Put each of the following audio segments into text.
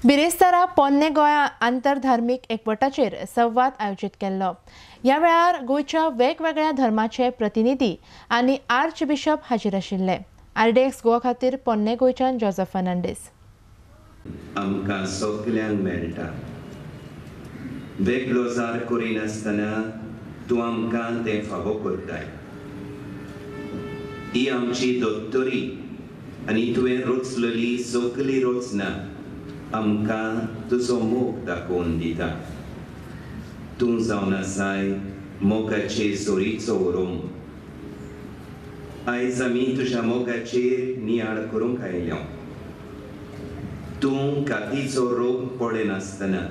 बिरेस्तारा पोन्ने गोंया आंतरधार्मीक एकवटाचेर संवाद आयोजीत केल्लो. ह्या वेळार गोंयच्या वेगवेगळ्या धर्माचे प्रतिनिधी आनी आर्च बिशप हाजीर आशिल्ले. आरडीएक्स गोवा खातीर पोन्ने गोंयच्यान जोजफ फर्नांडीस. आमकां सगल्यांक मेळटा वेगळो जार करिनासतना तूं आमकां तें फावो करताय. ही आमची दोत्तरी आनी तुवें रचलेली सगली रचना आमकां तुजो मोग दाखोवन दिता. तूं जावन आसाय मोगाचे जोरीचो रोम. आयज आमी तुज्या मोगाचेर नियाळ करूंक आयल्या. तूं कातीचो रोग पळयनासतना,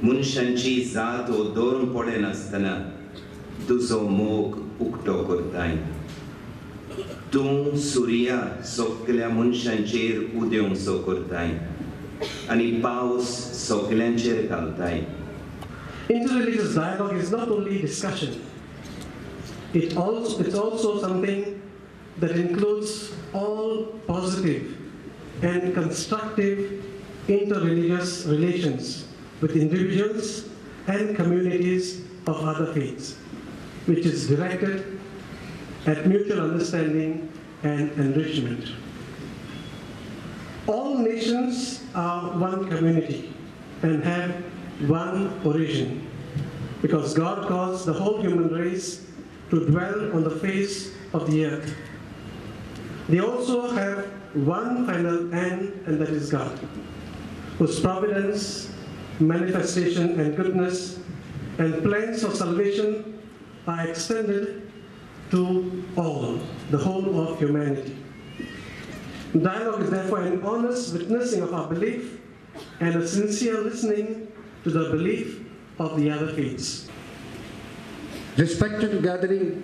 मनशांची जात वो धर्म पळयनासतना तुजो मोग उक्तो करताय. तूं सुर्या सगल्या मनशांचेर उदेवचो करताय आनी पावस सगल्यांचेर घालताय. Interreligious dialogue is not only discussion. It's also something that includes all positive and constructive interreligious relations with individuals and communities of other faiths, which is directed at mutual understanding and enrichment. All nations are one community and have one origin, because God caused the whole human race to dwell on the face of the earth. They also have one final end, and that is God, whose providence, manifestation and goodness and plans of salvation are extended to all, the whole of humanity. Dialogue is therefore an honest witnessing of our belief and a sincere listening to the belief of the other faiths. Respected gathering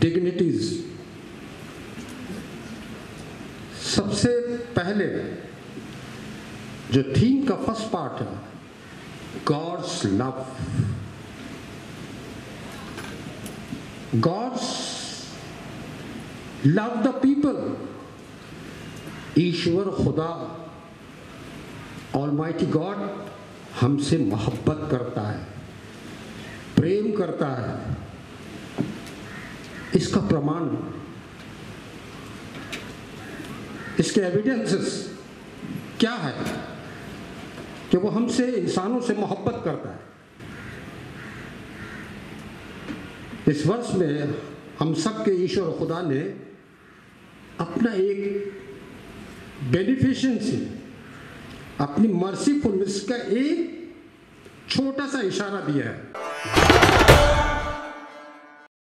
dignitaries, सबसे पहले जो theme का first part Hai, God's love. God's love the people. ईश्वर खुदा almighty गॉड हमसे मोहब्बत करता है, प्रेम करता है. इसका प्रमाण, इसके एविडेंसेस क्या है कि वो हमसे, इंसानों से मोहब्बत करता है. इस वर्ष में हम सब के ईश्वर खुदा ने अपना एक बेनिफिशेंसी, अपनी मर्सीफुलनेस का एक छोटा सा इशारा दिया है.